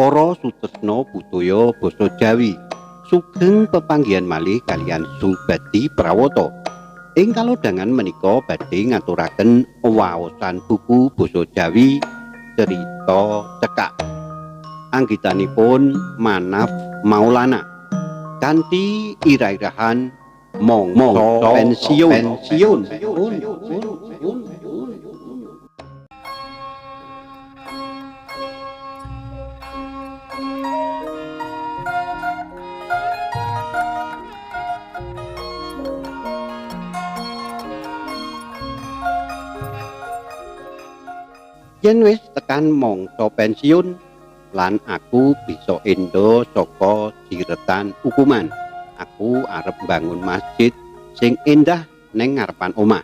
Para sutresna budaya basa Jawi, sugeng pepanggihan malih kaliyan Subadi Prawata. Ing kalodhangan menika badhe ngaturaken waosan buku basa Jawi Cerita Cekak. Anggitanipun Manaf Maulana. Kanthi irah-irahan mangsa pensiun. Yen wis tekan mangsa pensiun lan aku bisa endo saka jiretan hukuman, aku arep mbangun masjid sing endah neng ngarepan omah.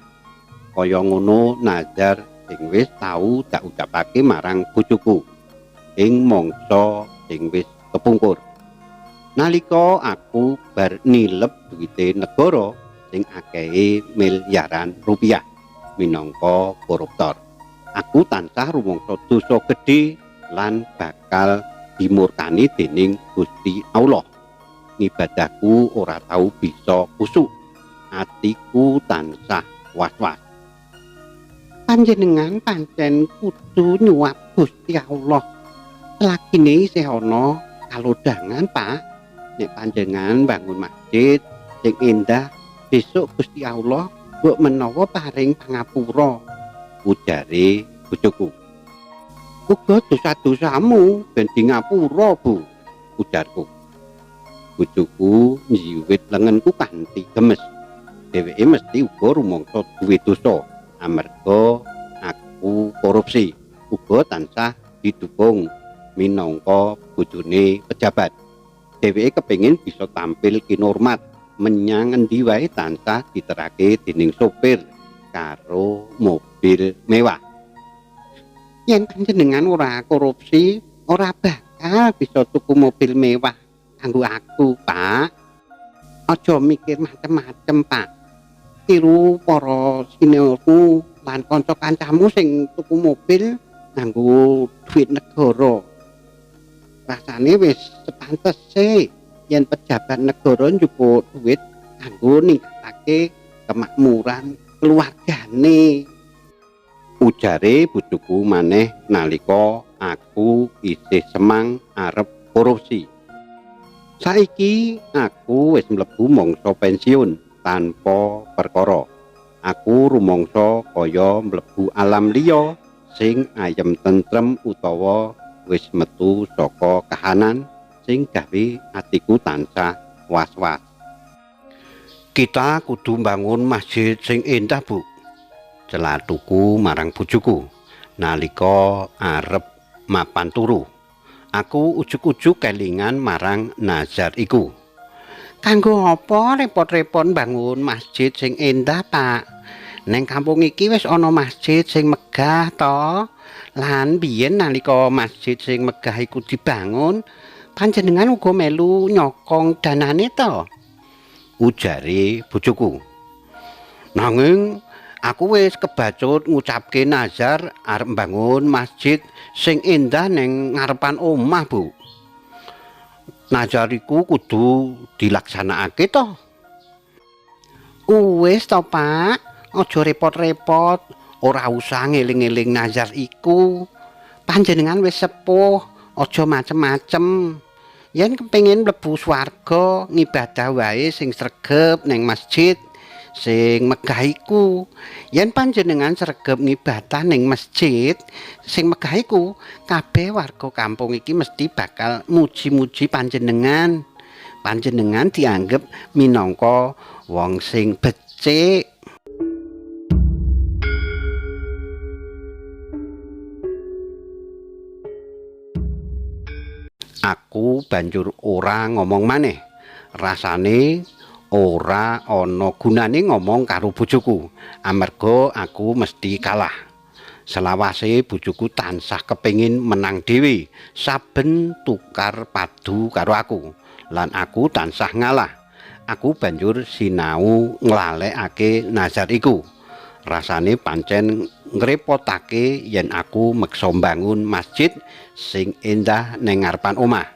Kaya ngono nazar sing wis tau tak ucapake marang bojoku ing mangsa sing wis kepungkur. Nalika aku bar nilep duwite negara sing akehe milyaran rupiah minangka koruptor, aku tansah rumangsa dosa gedhe lan bakal dimurkani dening Gusti Allah. Ngibadahku ora tau bisa kusuk, atiku tansah was-was. Panjenengan pancen kudu nyuwap Gusti Allah. Selagine isih ana kalodhangan, Pak. Nek panjenengan bangun masjid sing endah, besok Gusti Allah mbok menawa paring pangapura, ujare bojoku. Uga dosa-dosamu ben di ngapura, Bu, ujarku. Bojoku njiwit lengenku kanthi gemes. Dheweke mesti uga rumangsa duwe dosa amarga aku korupsi, uga tansah didukung minangka bojone pejabat. Dheweke kepengin bisa tampil kinormat menyang endi wae tansah diterake dening sopir karo mobil mewah. Yen panjenengan ora korupsi, ora bakal bisa tuku mobil mewah kanggo aku, Pak. Aja mikir macem-macem, Pak. Tiru para seniorku lan kanca-kancamu sing tuku mobil nganggo duit negara. Rasane wis sepantese yen pejabat negara njupuk duit kanggo ningkatake kemakmuran keluargane, ujare bojoku maneh nalika aku isih semang arep korupsi. Saiki aku wis mlebu mangsa pensiun tanpa perkara. Aku rumangsa kaya mlebu alam liya sing ayem tentrem utawa wis metu saka kahanan sing gawe atiku tansah was-was. Kita kudu mbangun masjid sing endah, Bu, celatuku marang bojoku nalika arep mapan turu. Aku ujug-ujug kelingan marang nazar iku. Kanggo apa repot-repot mbangun masjid sing endah, Pak? Neng kampung iki wis ana masjid sing megah to. Lan biyen nalika masjid sing megah iku dibangun, panjenengan uga melu nyokong danane to, ujare bojoku. Nanging aku wis kebacut ngucapke nazar arep mbangun masjid sing endah ning ngarepan omah, Bu. Nazar iku kudu dilaksanakake to. Wis to, Pak, aja repot-repot, ora usah ngeling-eling nazar iku. Panjenengan wis sepuh, aja macem-macem. Yen kepengin mlebu swarga, ngibadah wae sing sregep ning masjid sing megah iku. Yen panjenengan sregep ngibadah ning masjid sing megah iku, kabeh warga kampung iki mesti bakal muji-muji panjenengan. Panjenengan dianggep minangka wong sing becik. Aku banjur ora ngomong maneh. Rasane ora ana gunane ngomong karo bojoku, amarga aku mesti kalah. Selawase bojoku tansah kepengin menang dhewe saben tukar padu karo aku, lan aku tansah ngalah. Aku banjur sinau nglalekake nazar iku. Rasane pancen ngrepotake yen aku meksa mbangun masjid sing endah ning ngarepan omah.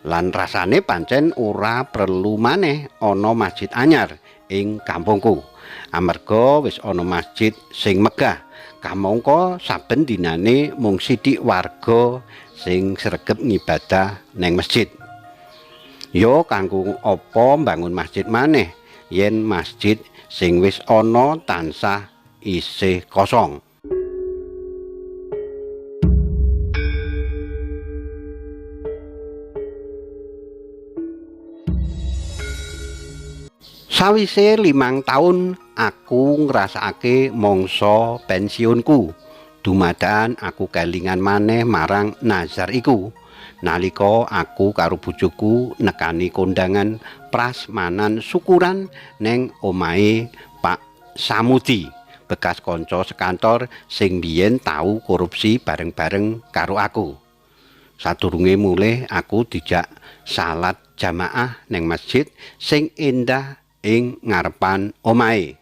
Lan rasane pancen ora perlu maneh ana masjid anyar ing kampungku. Amarga wis ana masjid sing megah, kamangka saben dinane mung sithik warga sing sregep ngibadah neng masjid. Yo kanggo apa mbangun masjid maneh yen masjid sing wis ana tansah isih kosong. Sawise 5 taun aku ngrasakake mangsa pensiunku. Dumadakan aku kelingan maneh marang nazar iku. Nalika aku karo bojoku nekani kondangan prasmanan syukuran neng omahe Pak Samudi, bekas kanca sekantor sing biyen tau korupsi bareng-bareng karo aku. Sadurunge mulih aku dijak salat jamaah neng masjid sing endah ing ngarepan omahe.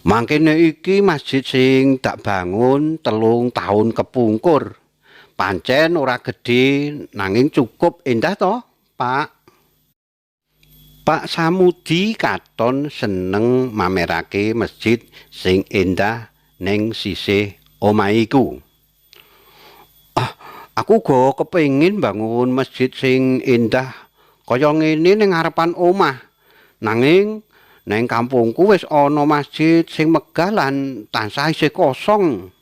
Mangkene iki masjid sing dak bangun 3 tahun kepungkur. Pancen ora gedhe nanging cukup endah to, Pak. Pak Samudi katon seneng mamerake masjid sing endah ning sisih omahe iku. Ah, aku uga kepengin bangun masjid sing endah kaya ngene ning ngarepan omah. Nanging neng kampungku wis ana masjid sing megah lan tansah isih kosong.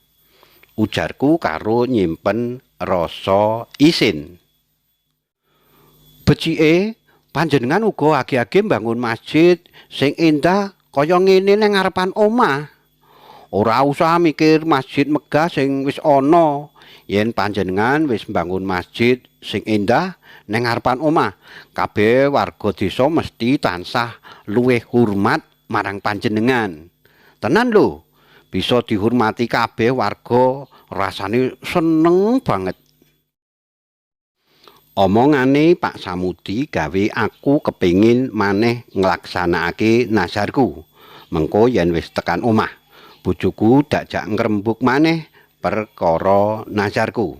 Ujarku karo nyimpen rasa isin. Becike panjenengan uga age-age mbangun masjid sing endah kaya ngene nang ngarepan omah. Ora usah mikir masjid megah sing wis ana. Yen panjenengan wis mbangun masjid sing endah nang ngarepan omah, kabeh warga desa mesti tansah luwih hormat marang panjenengan. Tenan lho, bisa dihormati kabeh warga, rasane seneng banget. Omongane Pak Samudi gawe aku kepingin maneh nglaksanakake nazarku. Mengko yen wis tekan omah, bojoku dakjak ngrembug maneh perkara nazarku.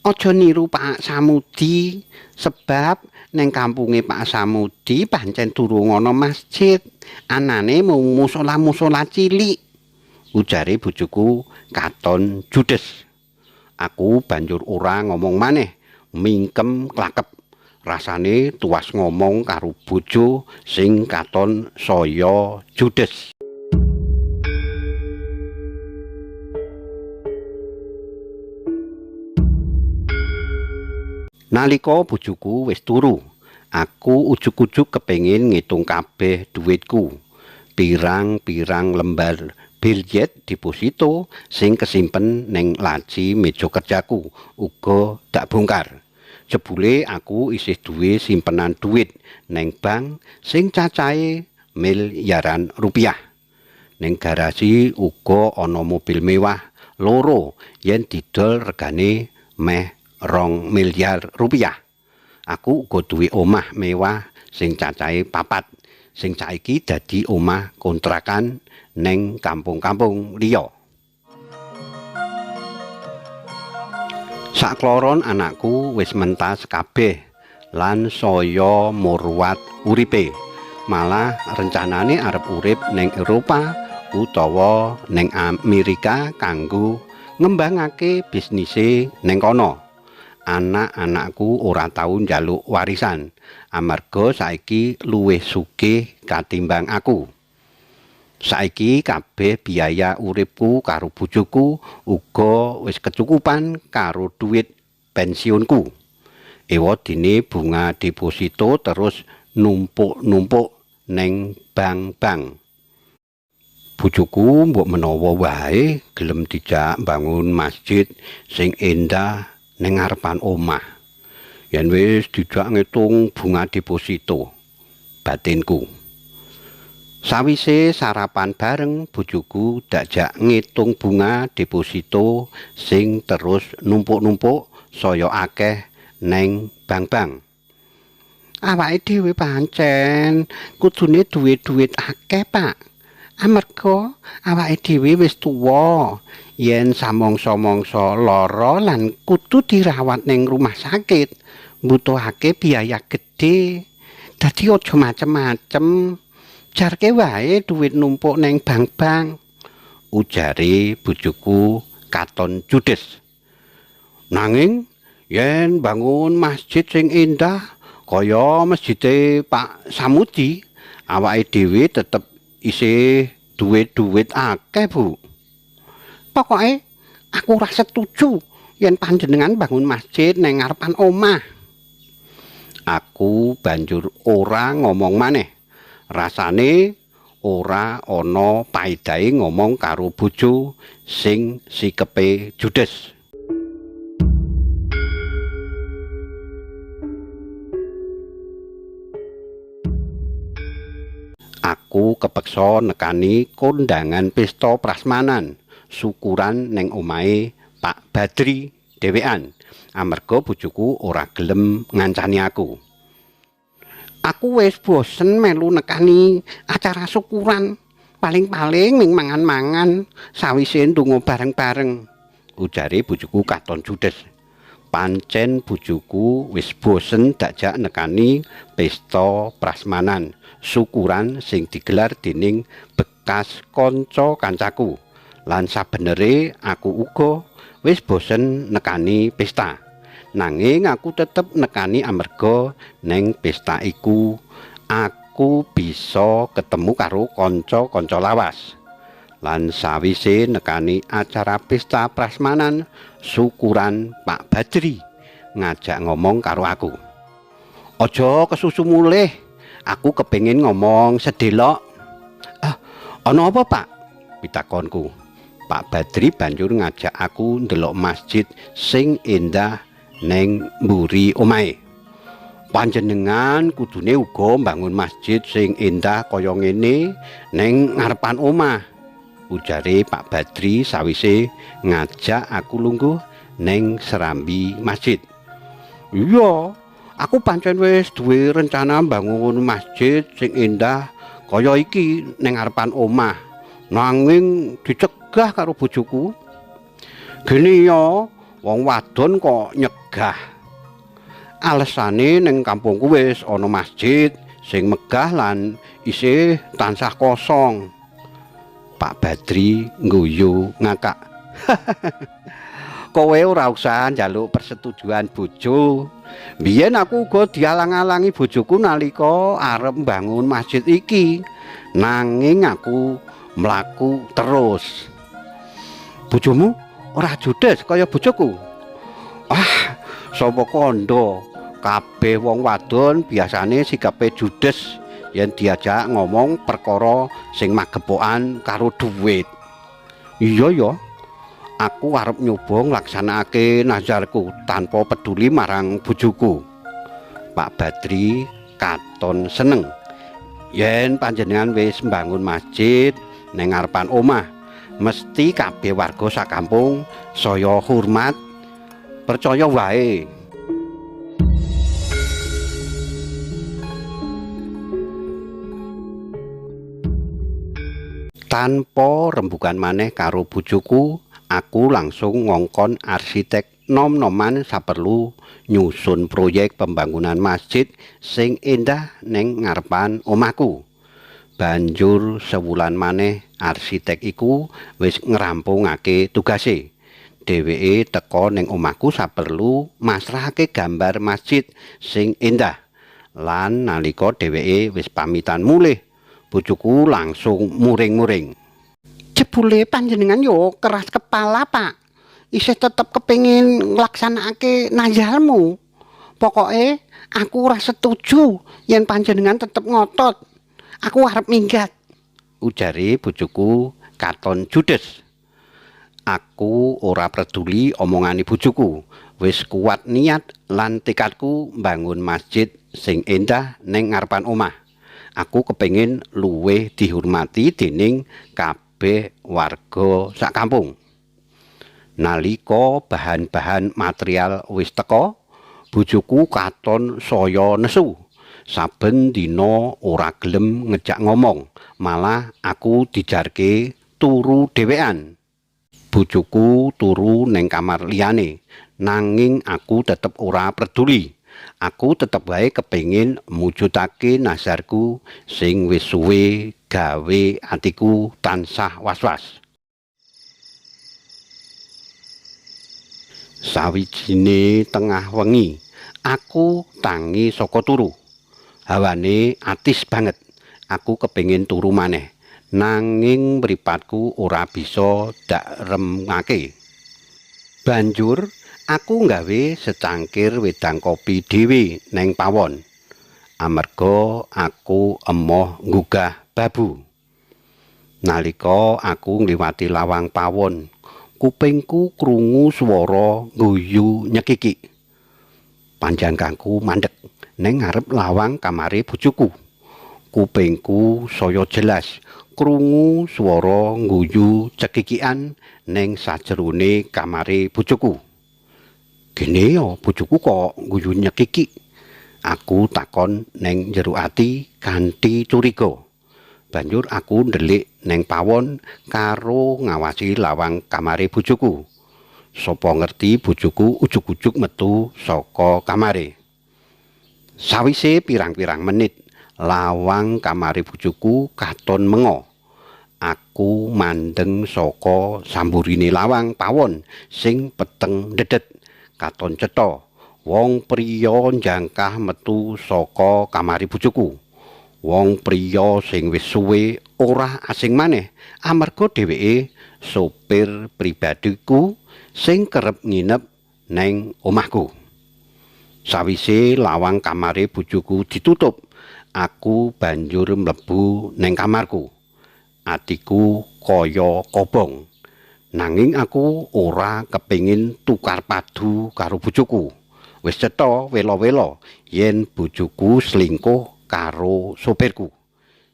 Aja niru Pak Samudi, sebab neng kampunge Pak Samudi pancen durung ana masjid, anane mung musala-musala cilik. Ujare bojoku katon judes. Aku banjur ora ngomong maneh, mingkem klakep. Rasane tuas ngomong karo bojo sing katon saya judes. Nalika bojoku wis turu, aku ujug-ujug kepengin ngitung kabeh duitku. Pirang-pirang lembar biljet deposito sing kesimpen ning laci meja kerjaku uga dak bongkar. Jebule aku isih duwe simpenan duit ning bank sing cacahe milyaran rupiah. Ning garasi uga ana mobil mewah 2 yen didol regane meh 2 miliar rupiah. Aku uga duwe omah mewah sing cacahe 4, sing saiki dadi omah kontrakan neng kampung-kampung liya. Sakloron anakku wis mentas kabeh lan saya murwat uripe. Malah rencanane arep urip neng Eropa utawa neng Amerika kanggo ngembangake bisnise neng kono. Anak-anakku ora tau njaluk warisan amarga saiki luwih sugih katimbang aku. Saiki kabeh biaya uripku karo bojoku uga wis kecukupan karo duit pensiunku. Ewadene bunga deposito terus numpuk-numpuk neng bank-bank. Bojoku mbok menawa wae gelem dijak mbangun masjid sing endah ning ngarepan omah. Yen wis dijak ngitung bunga deposito, batinku. Sawise sarapan bareng, bojoku dakjak ngitung bunga deposito sing terus numpuk-numpuk saya akeh neng bank-bank. Awake dhewe pancen kudune duwe duit akeh, Pak. Amarga awake dhewe wis tuwa, yen samangsa-mangsa lara lan kudu dirawat ning rumah sakit, mbutuhake biaya gedhe. Dadi aja macem-macem. Jarke wae duit numpuk ning bank-bank, ujare bojoku katon judes. Nanging yen bangun masjid sing indah kaya masjide Pak Samudi, awake dhewe tetep isih duwe duit akeh, Bu. Pokoke aku ora setuju yen panjenengan bangun masjid ning ngarepan omah. Aku banjur ora ngomong maneh. Rasane ora ana paedahe ngomong karo bojo sing sikepe judes. Aku kepeksa nekani kondangan pesta prasmanan syukuran ning omahe Pak Badri dhewean amarga bojoku ora gelem ngancani aku. Aku wis bosen melu nekani acara syukuran, paling-paling ming mangan-mangan sawise ndonga bareng-bareng, ujare bojoku katon judes. Pancen bojoku wis bosen dakjak nekani pesta prasmanan syukuran sing digelar dening bekas kanca kancaku. Lan sabenere aku uga wis bosen nekani pesta. Nanging aku tetep nekani amarga neng pesta iku aku bisa ketemu karo kanca-kanca lawas. Lan sawise nekani acara pesta prasmanan syukuran, Pak Badri ngajak ngomong karo aku. Aja kesusu mulih, aku kepengin ngomong sedelok. Ah, ana apa, Pak? Pitakonku. Pak Badri banjur ngajak aku ndelok masjid sing endah neng mburi omahe. Panjenengan kudune uga mbangun masjid sing endah kaya ngene neng ngarepan omah, ujare Pak Badri sawise ngajak aku lungguh neng serambi masjid. Iya, aku pancen wis duwe rencana mbangun masjid sing endah kaya iki neng ngarepan omah. Nanging dicegah karo bojoku. Gene ya, wong wadon kok nyegah. Alesane ning kampungku wis ana masjid sing megah lan isih tansah kosong. Pak Badri ngguyu ngakak. Kowe ora usah njaluk persetujuan bojo. Biyen aku uga dialang-alangi bojoku nalika arep mbangun masjid iki. Nanging aku mlaku terus. Bojomu ora judes kaya bojoku. Ah, sapa kandha? Kabeh wong wadon biasane sikape judes yen diajak ngomong perkara sing magepokan karo duit. Iya ya. Aku arep nyoba nglaksanakake nazarku tanpa peduli marang bojoku. Pak Badri katon seneng. Yen panjenengan wis mbangun masjid ning ngarepan omah, mesti kabeh warga sak kampung saya hormat, percaya wae. Tanpa rembugan maneh karo bojoku, aku langsung ngongkon arsitek nom-noman saperlu nyusun proyek pembangunan masjid sing endah ning ngarepan omahku. Banjur sewulan maneh arsitek iku wis ngrampungake tugase. Dheweke teka ning omahku saperlu masrahake gambar masjid sing endah. Lan nalika dheweke wis pamitan mulih, bojoku langsung muring-muring. Jebule panjenengan yo keras kepala, Pak. Isih tetep kepengin nglaksanakake nazarmu. Pokoke aku ora setuju yen panjenengan tetep ngotot. Aku arep minggat, ujare bojoku katon judes. Aku ora peduli omongane bojoku. Wis kuat niat lan tekadku mbangun masjid sing endah ning ngarepan omah. Aku kepengin luwih dihormati dening kabeh warga sak kampung. Nalika bahan-bahan material wis teka, bojoku katon saya nesu. Saben dina ora gelem ngejak ngomong, malah aku dijarke turu dhewean. Bojoku turu neng kamar liyane, nanging aku tetep ora peduli. Aku tetep wae kepengin mujudake nazarku sing wis suwe gawe atiku tansah was-was. Sawijine tengah wengi, aku tangi saka turu. Hawane atis banget. Aku kepengin turu maneh, nanging mripatku ora bisa dak remake. Banjur aku nggawe secangkir wedang kopi dhewe neng pawon. Amarga aku emoh nggugah babu. Nalika aku ngliwati lawang pawon, kupingku krungu swara ngguyu nyekikik. Panjangkangku mandek neng ngarep lawang kamare bojoku. Kupingku saya jelas krungu swara ngguyu cekikikan neng sajerone kamare bojoku. Gene yo bojoku kok ngguyu nyekikik. Aku takon neng jero ati kanthi curiga. Banjur aku ndelik neng pawon karo ngawasi lawang kamare bojoku. Sapa ngerti bojoku ujug-ujug metu saka kamare. Sawise pirang-pirang menit, lawang kamare bojoku katon mengo. Aku mandeng saka samburine lawang pawon sing peteng dedet. Katon cetha, wong priya njangkah metu saka kamare bojoku. Wong priya sing wis suwe ora asing maneh amarga dheweke sopir pribadiku sing kerep nginep neng omahku. Sawise lawang kamare bojoku ditutup, aku banjur mlebu neng kamarku. Atiku kaya kobong. Nanging aku ora kepingin tukar padu karo bojoku. Wis cetha wela-wela yen bojoku selingkuh karo sopirku.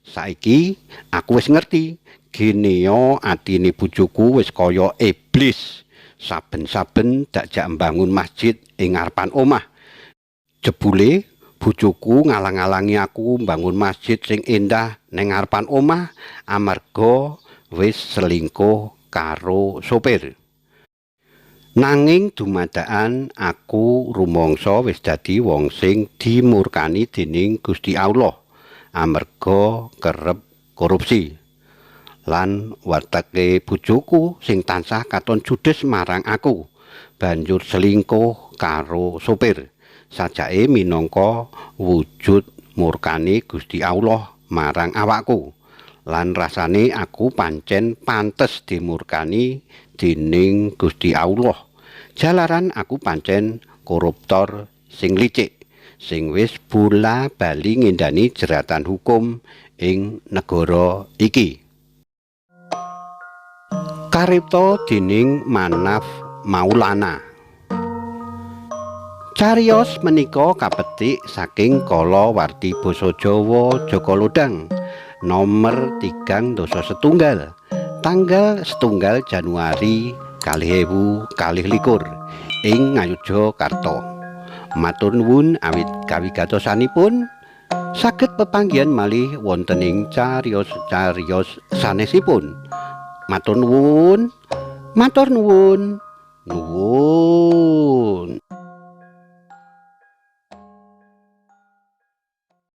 Saiki aku wis ngerti, genea atine bojoku wis kaya iblis. Saben-saben dakjak mbangun masjid ing ngarepan omah. Jebule bojoku ngalang-alangi aku mbangun masjid sing endah ning ngarepan omah amarga wis selingkuh karo sopir. Nanging dumadakan aku rumangsa wis dadi wong sing dimurkani dening Gusti Allah amarga kerep korupsi. Lan wateke bojoku sing tansah katon judes marang aku, banjur selingkuh karo sopir. Sajake minangka wujud murkane Gusti Allah marang awakku. Lan rasane aku pancen pantes dimurkani dening Gusti Allah. Jalaran aku pancen koruptor sing licik, sing wis bola-bali ngendani jeratan hukum ing negara iki. Karipta dening Manaf Maulana. Cariyos menika kapetik saking kalawarti basa Jawa Jaka Lodhang nomer 3 dasa setunggal tanggal 1 Januari 2022 ing Ngayogyakarta. Matur nuwun awit kawigatosanipun. Saged pepanggihan malih wonten ing cariyos-cariyos sanesipun. Matur nuwun, matur nuwun, nuwun.